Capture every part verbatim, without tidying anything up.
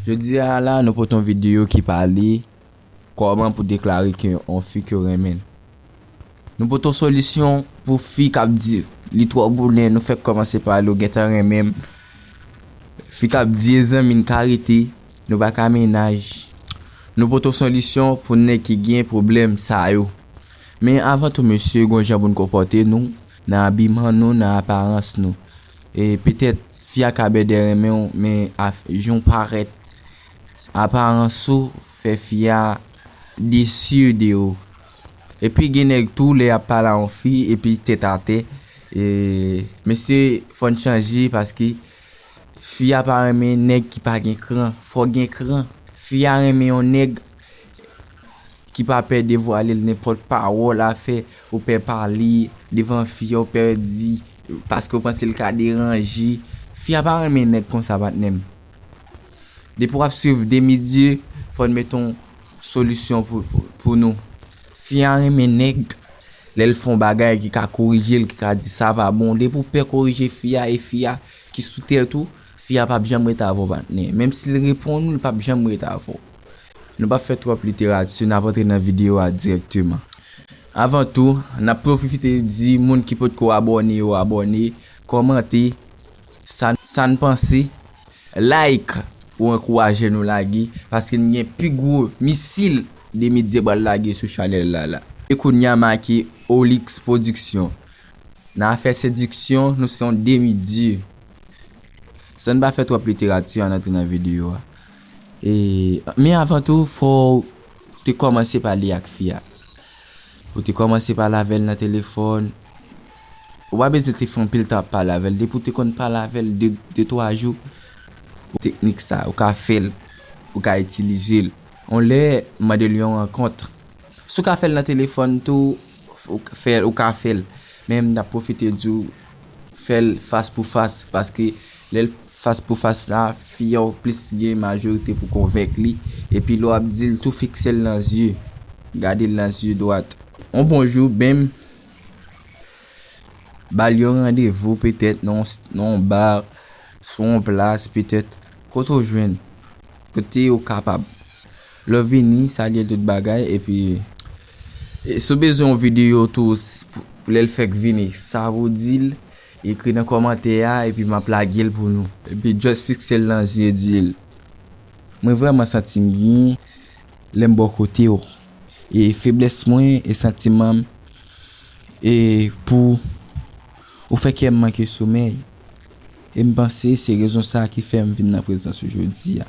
Jodi a la, nou pote yon videyo ki pale kòman pou deklare ke yon fi ke w renmen. Nou pote yon solisyon pou fi k ap di li twò boulen, nou fèk kòmanse pale, ou gentan renmen m. Fi k ap di e zanmi n ka rete, nou pa ka mennaj. Nou pote yon solisyon pou nèg ki gen pwoblèm sa yo. Men avan tou, mesye, gon jan pou n konpòte nou nan abiman nou, nan aparans nou. E petèt, fi a ka bèdè renmen w, men af- jan w parèt, aparans ou fè fi a desi de ou. Epi gen nèg tou, lè y ap pale a yon fi, epi tèt atè, e, mesye, fò n chanje, paske fi a pa renmen nèg ki pa gen kran. Fò gen kran. Fi a renmen yon nèg ki pa pè devwale l nenpòt pawòl, afè, ou pè pale devan fi a, ou pè di, paske ou panse l ka deranje. Fi a pa renmen nèg konsa, patnè m. Depi w ap swiv demi dye, fò n mete yon solisyon pou, pou, pou nou. Fi a renmen nèg, lè l fè yon bagay ki ka korije l, ki ka di sa pa bon. Depi w pè korije fi a, e fi a ki sou tèt ou, fi a p ap janm ret avè w, patnè. Menm si l reponn ou, l p ap janm ret avè w. Nou p ap fè twòp literati, n ap antre nan videyo a dirèkteman. Avan tou, n ap pwofite di moun ki potko abòne yo abòne, kòmante sa, sa n panse, like pou ankouraje nou lage, paske n gen pi gwo misil demi dye pral lage sou chanèl la la. E kounye a make Olix Production. Nan afè sediksyon, nou se yon demi dye. San n pa fè twòp literati, ann antre nan videyo a. E, men avan tou, fò w te kòmanse pale ak fi a. Ou te kòmanse pale avè l nan telefòn. Ou pa bezwen te fè anpil tan ap pale avè l. Depi w te konn pale avè l de, de twa jou, teknik sa, ou ka fè l, ou ka itilize l. On lè, mande l yon rankont. Si w ka fè l nan telefòn tou, ou k- fè, ou ka fè l. Men m t ap pwofite di w, fè l fas pou fas, paske lè l fas pou fas la, fi a w plis gen majorite pou konvenk li. Epi lè w ap di l tou, fikse l nan zye. Gade l nan zye dwat. On bon jou, benm, ba l yon randevou petèt nan yon s- nan yon ba, sou yon plas petèt, kote w jwenn, kote w kapab. Lè w vini, salye l tout bagay, epi, e, si w bezwen yon videyo tou, s- pou, pou lè l fèk vini, sa pou w di l, ekri nan kòmantè a, epi m ap lage l pou nou. Epi just fikse l nan zye, di l, mwen vrèman santi m byen lè m bò kote w. E feblès mwen e santiman m, e pou ou fè kè m manke somèy. E m panse se rezon sa a ki fè m vin nan prezans ou jodi a.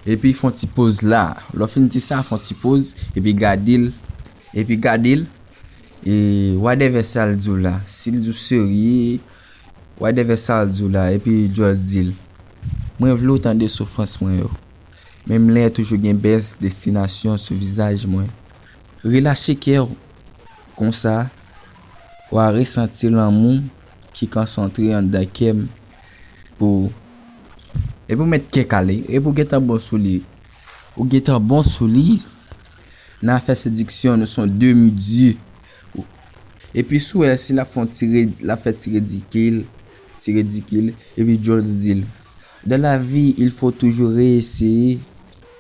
Epi fè yon ti poz la. Lè w fin di sa, fè yon ti poz, epi gade l, epi gade l, e whatever sa l di w la. Si l di w serye, whatever sa l di w la, epi just di l, mwen vle w tande soufrans mwen yo. Menm lè toujou gen bèl destinasyon sou vizaj mwen. Relache kè w. Konsa, w a resanti lanmou ki konsantre anndan kè m pou ou. Epi w mèt kè kale, epi w gentan bon sou li. Ou gentan bon sou li. Nan afè sediksyon, nou se yon demi dye. Epi si w wè si l ap fè yon ti redi, l ap fè ti redikil, ti redikil, epi just di l, dans la vie, il faut toujours réessayer,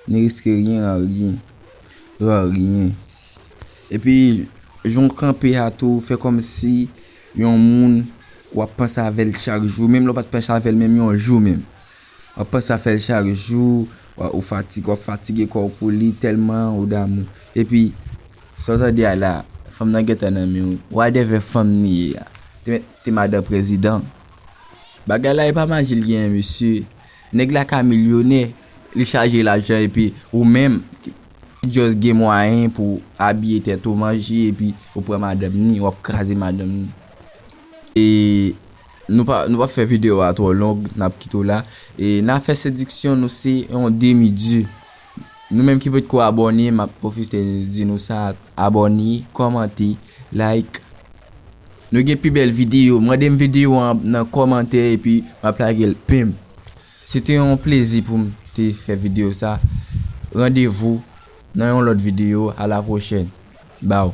ne risque rien à rien, à rien. Epi, jan w kanpe a tou, fè kòmsi yon moun w ap panse avè l chak jou, menm lè w pa t panse avè l menm yon jou menm. W ap panse avè l chak jou, w a- ou fatig-, w ap fatige kò w pou li tèlman ou damou. Epi, sa w tande a la, fanm nan gentan nan men w. Whatever fanm li ye a. Te, te madan prezidan. Bagay la, e pa maji l genyen, mesye. Nèg la ka milyonè, li chaje lajan, epi ou menm, just gen mwayen pou abiye tèt ou, manje, epi ou pran madanm ni, w ap kraze madanm ni. E nou pa, nou p ap fè videyo a twò long, n ap kite w la. E nan afè sediksyon, nou se yon demi dye. Nou menm ki potko abòne, m ap pwofite di nou sa, abòne, kòmante, like. Nou gen pi bèl videyo. Mande m videyo an nan kòmantè epi m ap lage l pim. Se te yon plezi pou m te fè videyo sa. Randevou nan yon lòt videyo. A la pwochèn. Baw.